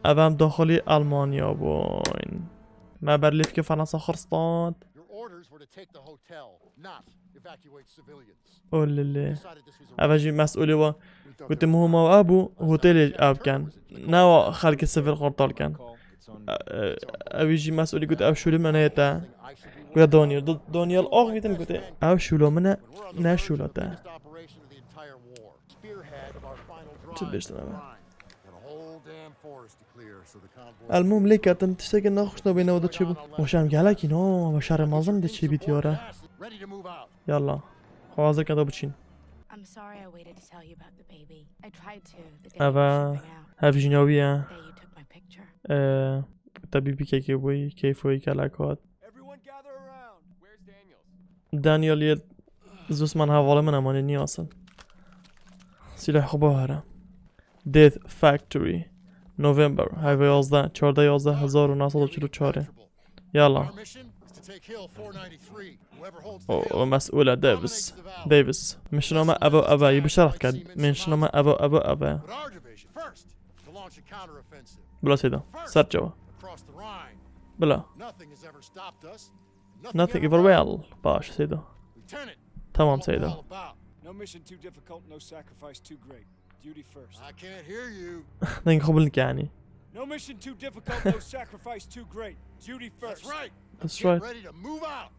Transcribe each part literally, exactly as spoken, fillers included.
Ev em daxilî Almanya bûyn. Me berlîfkê Fransa xirstand. Your orders were to take the hotel, not evacuate civilians. Olele. Decided this was a Ev jî mesûlê wa. Gotê muhima ew bû, hotelê ev ken. Ne wa xelkê sivil qurtal ken. E, e, ew jî mesûlî got ev şûlê min neyê te. Gotê Daniel. Do-, Daniel axivîtin gotê ev şûla min e, ne şûla te. Çi dibêjtin eve? Elmûm lê ketin tiştekê nexweş nabêne û diçîbû. Weşan gelekî no, weşarê mezin diçîbî diyare. Yalla. Xwe hazir ke da biçîn. I'm sorry I waited to tell you about the baby. I tried to the day you were Eve shipping out. Hevjîna wî ye. The day you took my picture. Ee, te bîbîkekê bûyî, keyfê wî gelek hat. Everyone gather around. Where's Daniels? Daniel yê Zûsman hevalê min e, manê nîyasin. Sîleh xwe bihare. Death Factory. November, hevê yazdeh, çardeh yazdeh hezar û neh sed û çil û çar e. Yala. Our mission is to take Hill four ninety-three. Whoever holds the O, hill o mes'ûl e, Davis. Davis. Mission ama evo eve, yî bişaret ket. Mission ama evo evo eve. But our division first to launch a counteroffensive. Bila Seyda. Ser çawa. Across the Rhine. Bila. Nothing has ever stopped us. Nothing ever will. Baş Seyda. Lieutenant, Tamam what we're Seyda. all about. No mission too difficult, no sacrifice too great. Duty first. I can't hear you. Dengê xwe bilind ke yanî. No mission too difficult, no sacrifice too great. Duty That's first. Right. That's Get right. Ready to move out.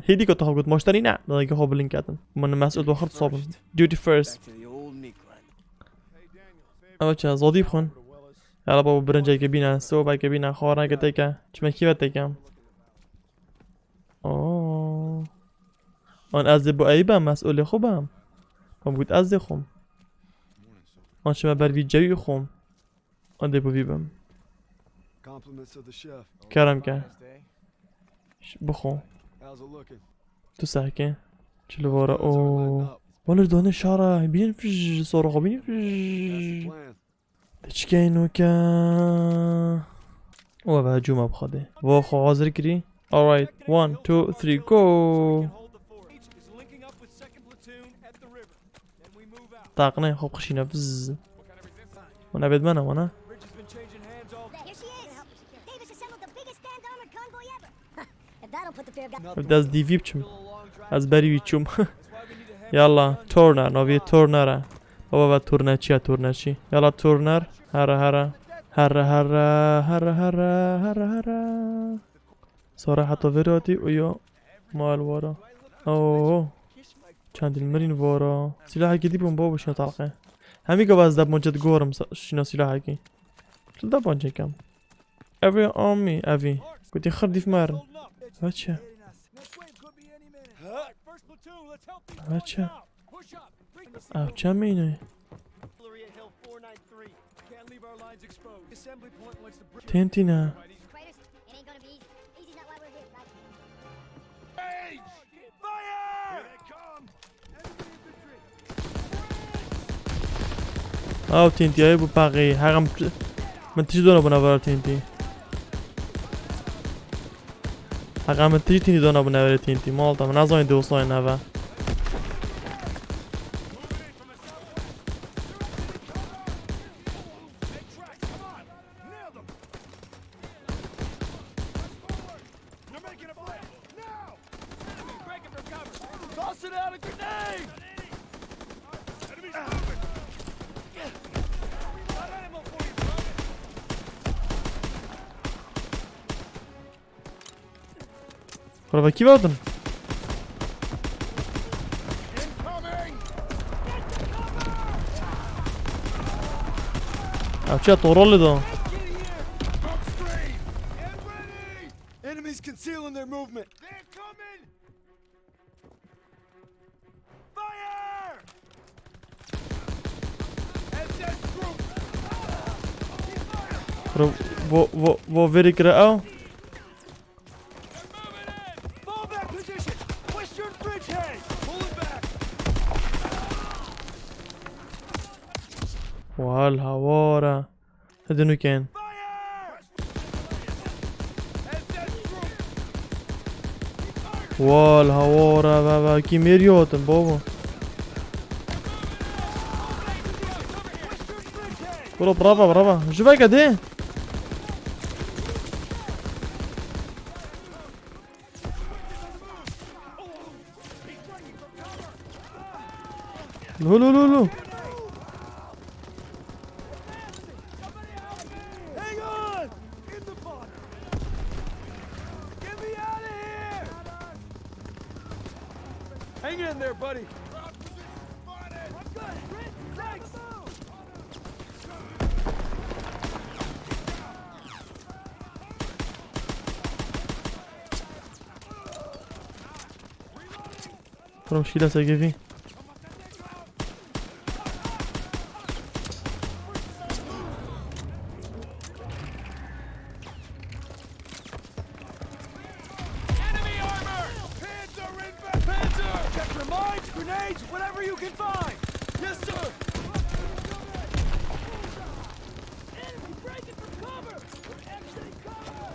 Hêdî ku tu xwe got maşterî ne. Dengê xwe bilind ketin. Min mes'ûl we xurt sabin. Duty first. Back to the old me grind. Ew çi, zadî bixwin. Yala babo, birinceke bîne, sewbeke bîne, xwarineke têke. Çimekî ve têke. Oo. An ez dê bo eyî bem, mes'ûlê xwe bem. Bam got ez dê xwim. An çime ber vî cewî xwim. An dê bo vî bim. Compliments of the chef. Kerem ke. Ş-, bixwe. How's it looking? Tu sehke. Çi li vara? Oo. Wala dane şara. Bîn fij, sora xwe bîn fij. That's the plan. Diçikeyno ke. O ve hecûma bi Xwedê. Vo xwe hazir kirî. Alright. One, two, three, go. Taqine xwe qişîne. Vizz. Wana bêdmene wana. There she is. Davis assembled the biggest stand armored convoy ever. If that'll put the fear of God. Ev dest dîvî biçim. Ez berî wî çûm. Yalla, Turner, navê Turner e. Baba ve turneçî ye, turneçî. Yalla Turner, here, here. Here, here, here, here, here, here. Sara heta vêrê hatî û ya mal vara. Oo. Çendî mirîn vara. Silahekî dî bûm baba şina talqe. Hemî gava ez deponçe digorim sa-, şina silahekî. Tu deponçe kem. Evê amî, evî. Gotî xir dîf merin. Veçe. Veçe. Ev çemîne? Têntî ne? Ew têntî, ew bû paxî. Heqem t-, min tişt dona bû navara têntî. Heqem min tişt têntî dona bû navara têntî. Malta min nazanî dostayê nava. You're making a play! Now! Enemy breaking for cover! Toss it out a grenade! Enemies moving! Got ammo for you, brother! Kurva kî verdin? Incoming! Ev çiya torolê da. Smoke screen! Get ready! Enemies concealing their movement! They're coming! Fire! S S group! Bro, vo, vo, vo veri kira ew. They're moving in! Fall back position! Western bridgehead! Pulling back! Wal hawara. Hadi nuken. Wal hawara ve ve kî mêrî hatin baba. Bro brava brava. Ji veke dê. Lo, lo, lo, lo. Hang on! In the bottom! Get me out of here! Hang in there, buddy! I'm good! Thanks! From şîla se gevî. Enemy armor! Panzer inbound! Panzer! Check your mines, grenades, whatever you can find! Yes, sir! Enemy breaking for cover! We're exiting cover!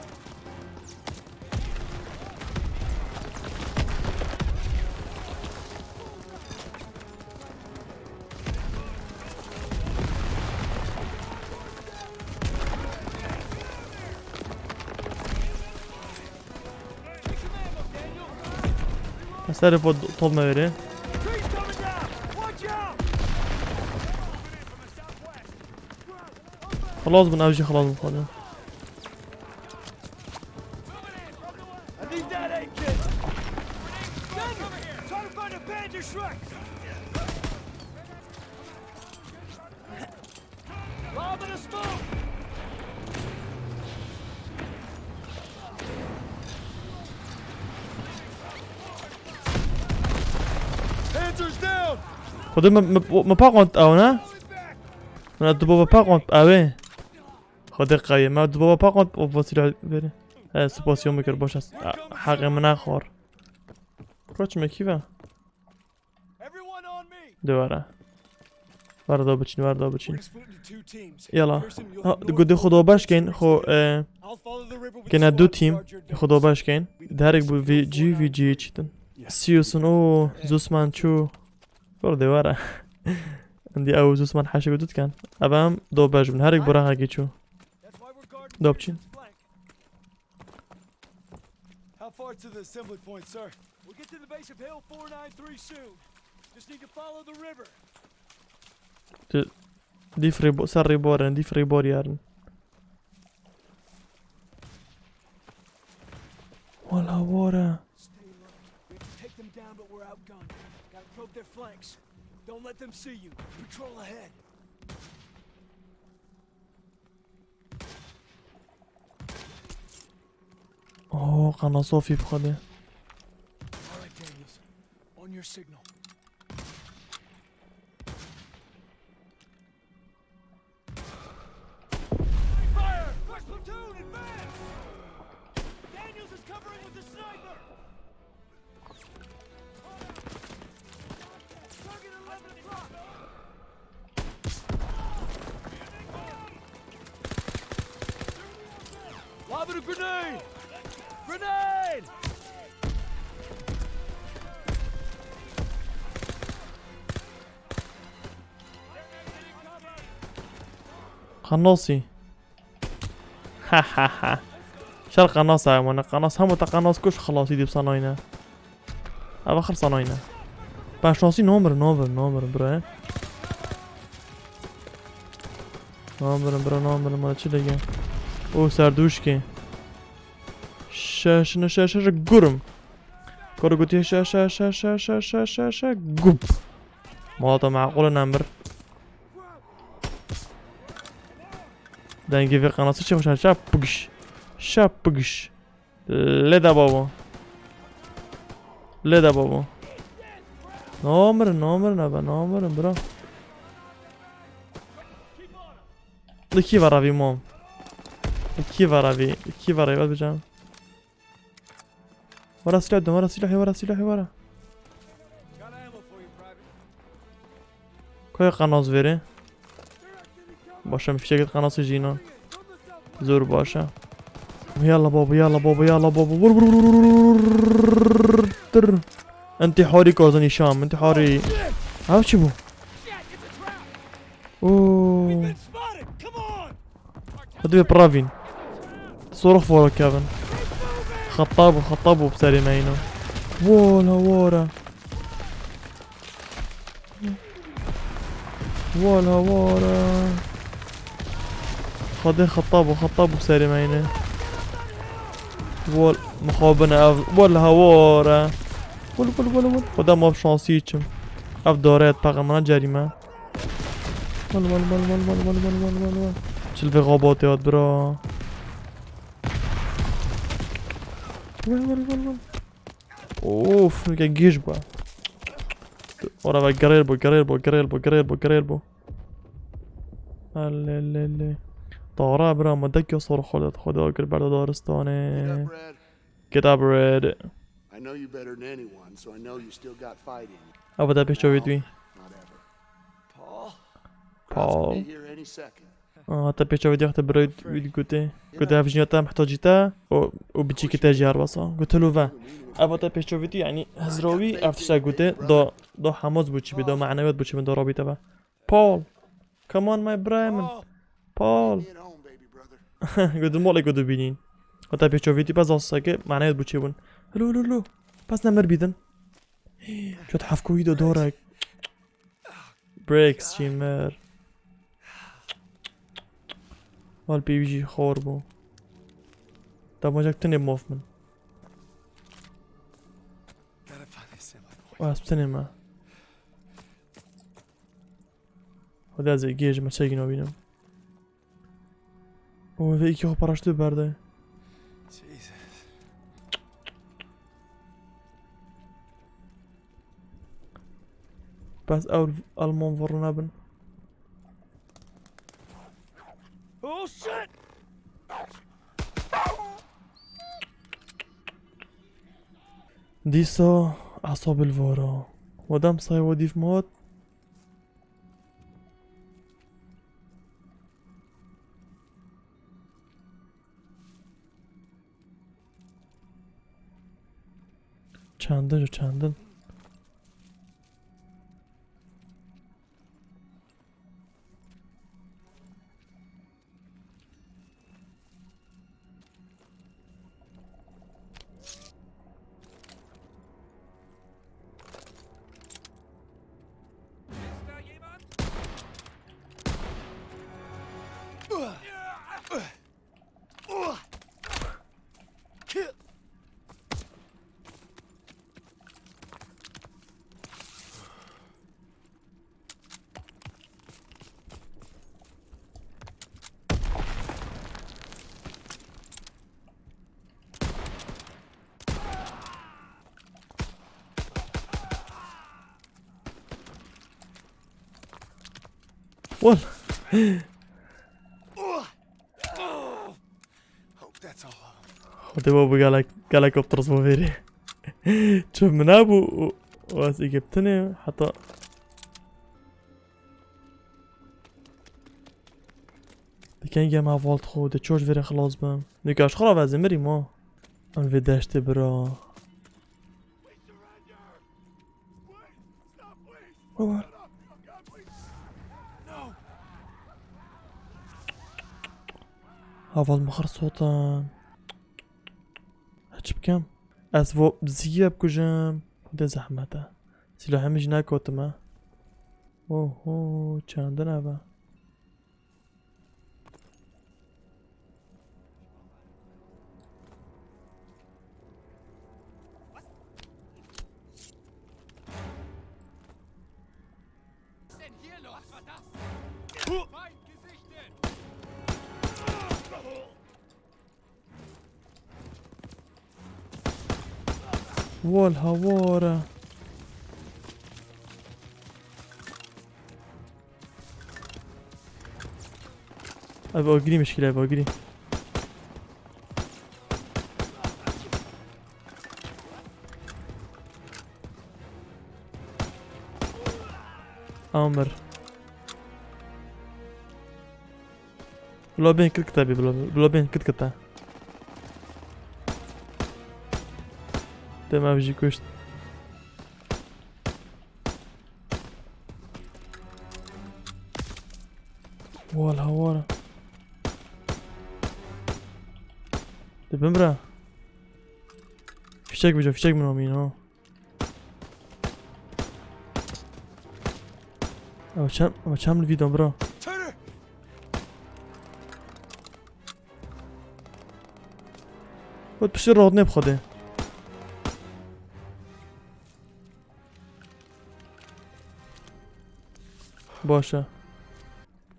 Ez serê xwe top me verê. Xilas bin, ev jî xilas bin xwe de. I need that aid kit. Daniel, try to find a bandage truck. Lob in a smoke. Panzer's down. Xwedê me, me, me paqand ew ne? Min tu baba paqand ew ê. Xwedê qewî. Me tu baba paqand o vasîla verê. He, spasiyon bikir, baş e. Heqê min nexwar. Koç me kî ve? Everyone on me. De were. Were da biçin, were da biçin. We're gonna split into two teams. Yala. Pearson, you'll Ha, head north gode with xwe do the baş Guardian kein, xwe, e, I'll follow the river with kene the du squad to team, guard your xwe do decks. baş kein. Derek bu V G, V G çitin. Siusun o, Zusman çu. Kor de were. Endi ew Zusman haşe gudut kan. Aba em do baş bin. Herek bura haki çu. That's why we're guarding Dobçin. Pearson's flank. How far to the assembly point, sir? We'll get to the base of Hill four nine three soon. Just need to follow the river. Dîf rêbo-, ser rêbor in, dîf rêbor yarin. Wala wara. Stay low. We have to take them down, but we're outgunned. Gotta probe their flanks. Don't let them see you. Patrol ahead. Oh, qanasofî bi xwe de. All right, Daniels. On your signal. Fire! First platoon, advance! Daniels is covering with the sniper! Target eleven o'clock! Lobbing a grenade! Grenade! Qanasî. Ha ha ha. Şer qanasa emane. Qanas hemû te qanas kuş xilasî dî sanayne. Eva xir sanayne. Ben şansî namir, namir, namir bira. Namir bira, namir ma çi dege. O serduşki. Şaşına şaşa gurum. Koro gotiye şa şa şa şa şa şa şa şa gup. Malata maqul namir. Dengê vê qanasî çi xweş e. Şap pigş. Şap pigş. Lê de babo. Lê de babo. Namirin, namirin ebe, namirin bira. Li kî vera vî mam? Li kî vera vî? Li kî vera vî? Vet bican. Wara silah dön, wara silahê, wara silahê, wara. Koya qanaz verê. Başa min fişeket qanazê jî înan. Zor başa. Yalla baba, yalla baba, yalla baba. Vur, vur, vur, vur, vur, vur, vur. Tır. Entiharî kazanî Şam, entiharî. Ev çi bû? Oo. Hadi be pravîn. Sorux voro kevin. Xeta bû, xeta bû bi serê me îno. Wala wara. Wal hawara. Xwedê xeta bû, xeta bû serê me yine. Wal mixabine ev. Wal hawara. Wal, wal, wal, wal. Xweda ma bi şansî çim. Ev dare et peqe mana cerîme. Wal, wal, wal. Çil vê xabatê hat bira. Wal, wal, wal, wal. Of, nike gêj bû. Ora ve gerêl bû, gerêl bû, gerêl bû, gerêl bû, gerêl bû. Lê, lê, lê. Dara bira me dek ya sor xwe de, xwe de agir berda daristanê. Get up, Red. Get up, Red. I know you better than anyone, so I know you still got fight in you. Ev de pêşçavê wî. Not ever. Paul? Paul. Be here any second. Ah, te pêça vê dixte birayê wî digotê. Gote ev jinya te mihtacî te û, û biçîkî te jî her wesa. Gote lo ve. Eva te pêça vê dî, yanî hizra wî ev tişta gote, da, da hemaz bû çi bê, da manewiyat bû çi bê, da rabî te ve. Paul. Come on, my bra min. Paul. Gote malê gote bînîn. Gote pêça vê dî, bes asake manewiyat bû çi bûn. Hilo, hilo, hilo. Bes nemir bîdin. Çot hefko wî de dorek. Briggs jî mir. Wal pê wî jî xor bû. Damacek tinê mof min. Gotta find this ammo point. Û ez tinê me. Hadi ez ê gêj me çekî nabînim. O, vê iki xwe paraşütü berde. Jesus. Bes ew Alman vuruna bin. Oh shit! Dîsa esabê li vara. Wedem say wedîf mat. Çendin ji çendin. Wal. Hope that's all of 'em. Xwedê we bi gelek, gelek optiris bo vêrê. Çi min nebû û, û ez ê giptinê heta. Di kengê em heval dixwe, di çoş vêrê xilas bim. Nûke ji xwe re ve ez ê mirîm ha. Em vê deştê bira. Baba. Heval min xir sotin. Çi bikim? Ez vo zî ye bikujim. Xwedê zehmet e. Sîlahê min jî nekotime. Oho, çendin ev e. Wal hawara. Ev agirî mişkîle, ev agirî. Amir. Bila bên kit kite bî, bila, bila bên kit kite. Dema ev jî kuşt. Wala, wala. Dibim bira. Fişek bijo, fişek min omîn ha. Ew çem, ew çem li vî dan bira. Turner! Wet piştî rotnê bi Xwedê. Baş e.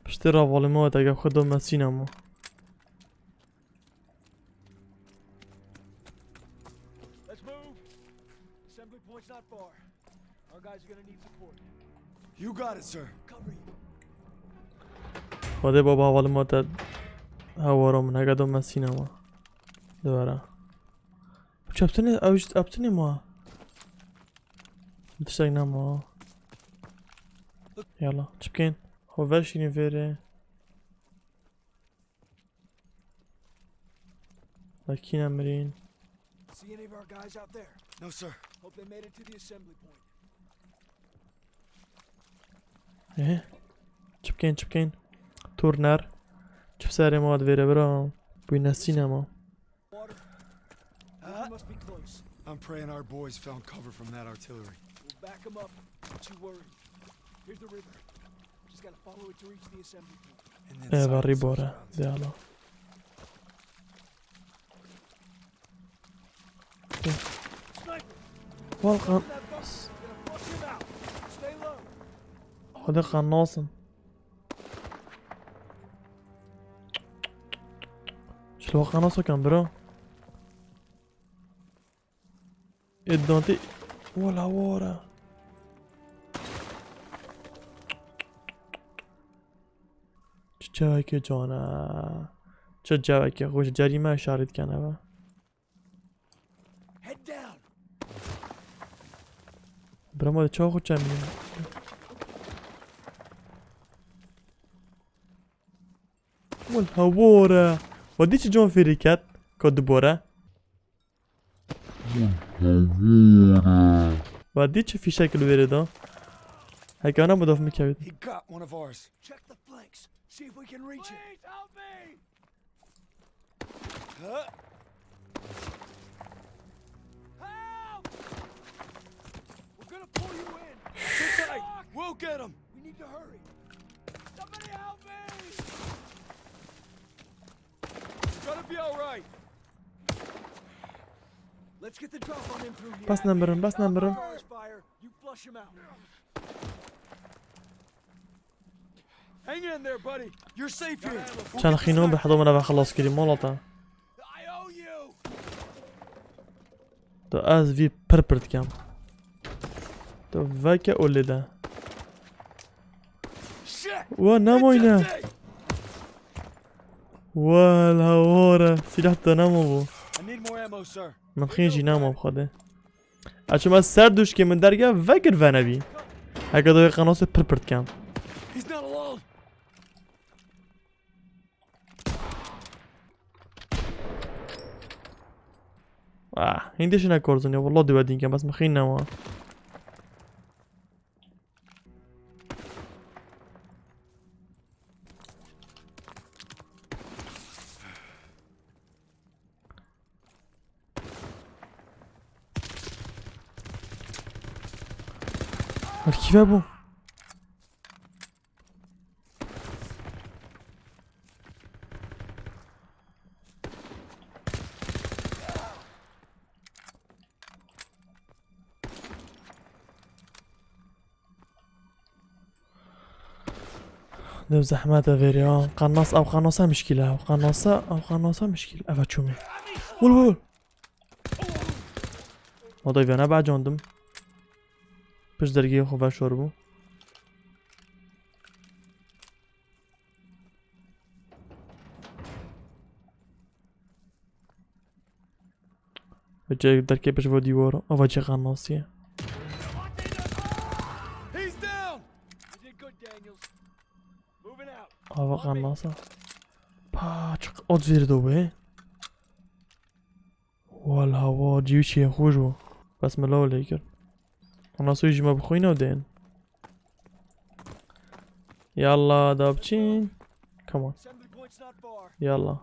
Piştî ravalê me wet eger xwe do me sîna me. Let's move. Assembly point's not far. Our guys are gonna need support. You got it, sir. Cover you. Xwedê baba hevalê me te hewara min heke do me sîna me. Dibere. Çaptine, ew jî aptine ma. Tiştek nema. Yala, çi bikên? Xwe veşînin vêrê. Wekî nemirîn. See any of our guys out there? No, sir. Hope they made it to the assembly point. Ehe. Çi bikên, çi bikên? Turner. Çi bi serê ma divêre bira? Bûyne sînema. Water. Must be close. I'm praying our boys found cover from that artillery. We'll back 'em up. Don't you worry. Here's the river. Just gotta follow it to reach the assembly point. And then Eva silence those Ribora, rounds. Dialo. Sniper! Welcome. That bus is gonna flush him out. Stay low. Hadi qanasın. Şil waqana sokan bro. Ê dantê. Wala wara. Çi çavekê can e. Çi çavekê xweş, cerîme işaret kene be. Head down. Bira ma çawa xwe çemî. Wala wara. Wa dî çi can fêrî ket? Ka dubare. Wa dî çi fîşek li wêrê da? Heke ana mudaf min kevit. He got one of ours. Check the flanks. See if we can reach it. Please help me! Huh? Help! We're gonna pull you in. Sit tight. We'll get him. We need to hurry. Somebody help me! It's gonna be all right. Let's get the drop on him through here. Bas nemirim, bas nemirim. Fire, you flush him out. Hang in there, buddy. You're safe here. Çend xînon bi heda min ve xelas kirî, malata. I owe you. Tu ez vî pir pir dikem. Tu veke olê de. Shit. Wa nemayne. It's a day. Wa la wara. Silah te nema bû. I need more ammo, sir. Min xîn jî nema bi Xwedê. Açma ser duşkê min derge vekir venebî. Heke da wê qanasê pir pir dikem. He's not alone. Ah, hindê şine korzin ya, wallah diwe dînke, bes min xîn nema. Her kî ve bû? Dev zehmet e vêrê, ha. Qenas, ew qenasa mişkîl e, ew qenasa, ew qenasa mişkîl. Eva çûmê. Wul, wul, wul. Odayê vêna becandim. Pişt dergehê xwe veşor bû. Vecê derkê pişt vo dîwara. Ava cê qanasiye. He's down! You did good, Daniels. Moving out. Ava qanasa. Pa, çiq ot zêr do be. Wala wa, cî çiyê xweş bû. Bes min law lê kir. Ona soy jî me bi xwîna deyin. Yalla, da biçîn. Come on. Assembly point's not far. Yalla.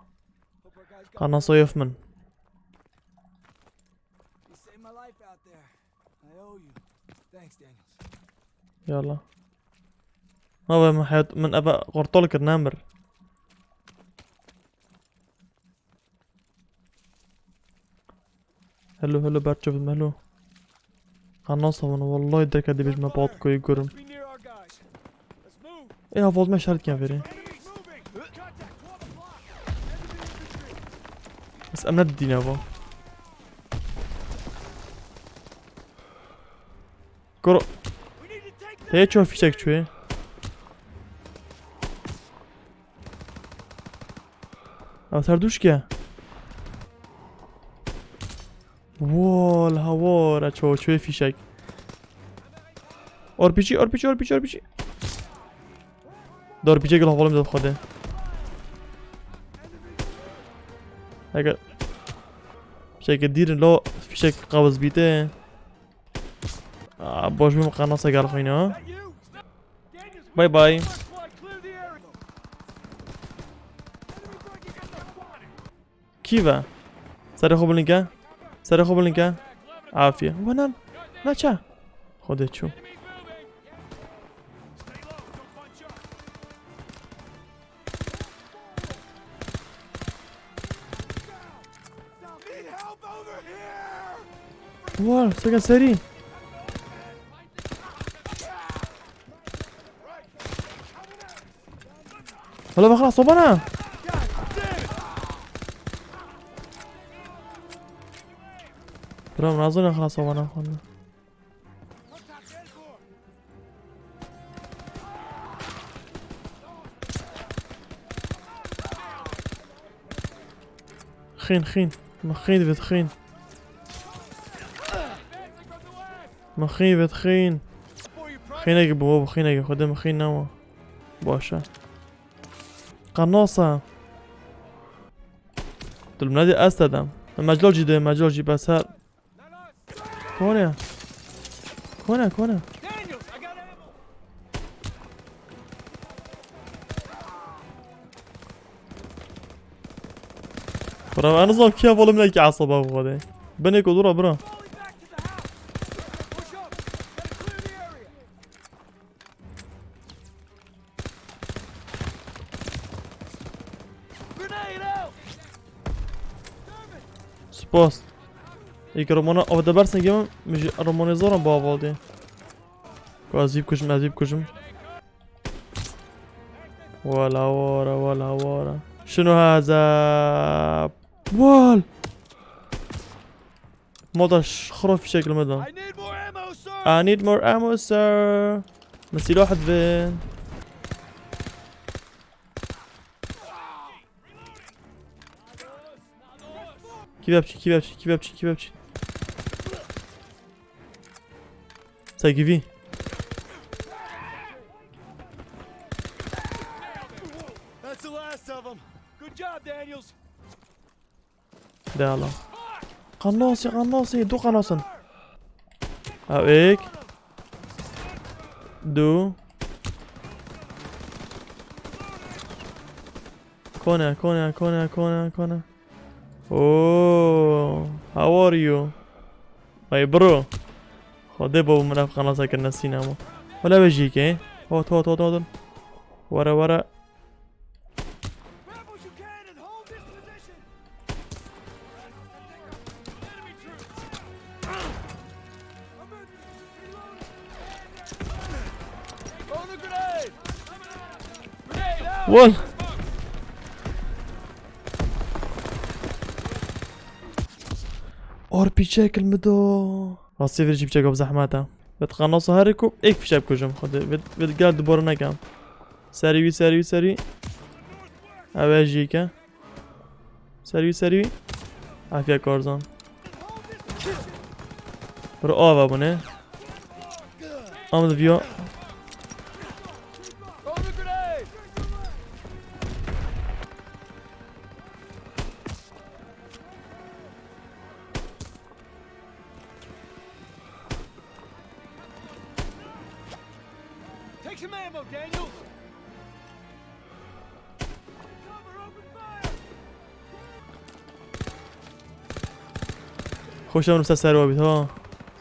Hope our guys got Qana soy of min. You saved my life out there. I owe you. Thanks, Daniels. Yalla. Nava min heyat, min eve qortal kir, nemir. Hello, hello, berçe bim, hello. Qanasa min, wallahi derke dibêjme pat koyê gurim. Ê, ha, vazme şert ken verê. Bes em ne didîne va. Kuro. Heye ço fişek çuye. Ev ser duşke. Wol, hawar, e, ço, çuye fişek. R P G, R P G, R P G, R P G. Da R P G gel havalim de xwede. Heke. Fişek dîrin lo, fişek qavz bîte. Aa, boş bim qanasa gel xwîne ha. Bye bye. Kî ve? Serê xwe bilind ke. Serê xwe bilind ke. Afiye. Wenan. Naçe. Xwedê çû. Wal, seke serî. Hala bak lan sobana. Bro, razı lan hala sobana. Xîn, xîn. Min xîn divêt, xîn. Min xîn divêt, xîn. Xînekî bû, bû xînekî. Xwedê min xîn nema. Baş e. Qanasa. Tu li min nedî ez te dem. Meclal jî dê, meclal jî bes her. Kone. Kone, kone. Bira, ez nizam kiya volum ne ki asaba bu kadar. Bine ko dura bira. Spas. Ê ke romana, ew de bersin gemim, min jî romanê zoran bi aval dê. Ku ez vî bikujim, ez vî bikujim. Wela wara, wela wara. Şunu haza. Wal. Moda ş-, xrof şekil me da. I need more ammo, sir. I need more ammo, sir. Min sîlah divê. Kî ve biçî, kî ve biçî, kî ve biçî, kî ve biçî. Say, give me. That's the last of 'em. Good job, Daniels. De ala. Qanasê, qanasê, du qanasin. Ew êk. Du. Kone, kone, kone, kone, kone. Oh, how are you? My bro. Xwedê bo min ev qanasa kirine sînema. Wele be jî ke. Hot, hot, hot, hot. Were, were. Wal. R P G kil mi do. Rastî vir jî piçek zehmet e. Ve qanasa herî ku ek fişek kujim xwedê. Ve, ve gel dubare nekem. Serî wî, serî wî, serî. Ev e jî ke. Serî, serî. Afiye Karzan. Bir ava bu ne? Am diviyo. Take some ammo, Daniels. Xweş em ser serwa bît ha.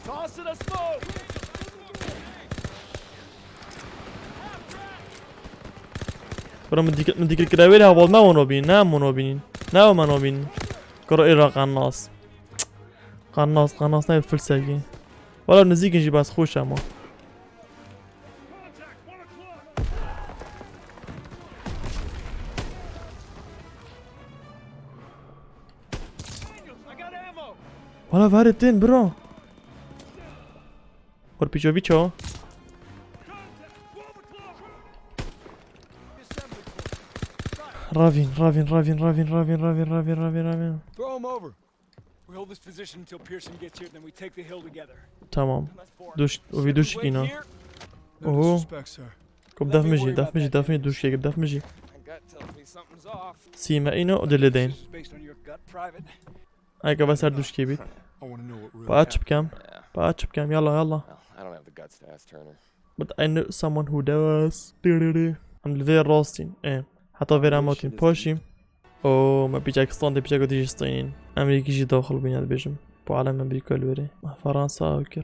Toss it a smoke. Bro, min dikir, min dikir kira wê lê heval me wano bînin, ne em wano bînin. Ne em wano bînin. Kuro ê ra qannas. Qannas, qannas ne filsekî. Wala nizîkin jî bas xweş ama. Wala verê tên bro. Orpiçoviço. Ravin, ravin, ravin, ravin, ravin, ravin, ravin, ravin, ravin. Throw him over. We hold this position until Pearson gets here, then we take the hill together. Tamam. That's four. Duş, o bir duş Wait ino. here. No Oh. disrespect, sir. Kom def mijî, def mijî, def mijî, duş yek, def mijî. My gut tells me something's off. Sîme ino dilê deyn. This is based on your gut, Private. Eke ve ser duş kebît. I want to know what really Pa aç bikem. Yeah. Pa aç bikem. Yalla, yalla. Well, I don't have the guts to ask Turner. But I know someone who does. Dırırı. Em li vê rastîn. E. Heta vê re em hatin paşî. O, me pîçek standê pîçek dî jî stînin. Em yekî jî daxil bûne dibêjim. Bu alem Amerîka li wêrê. Fransa ew kir.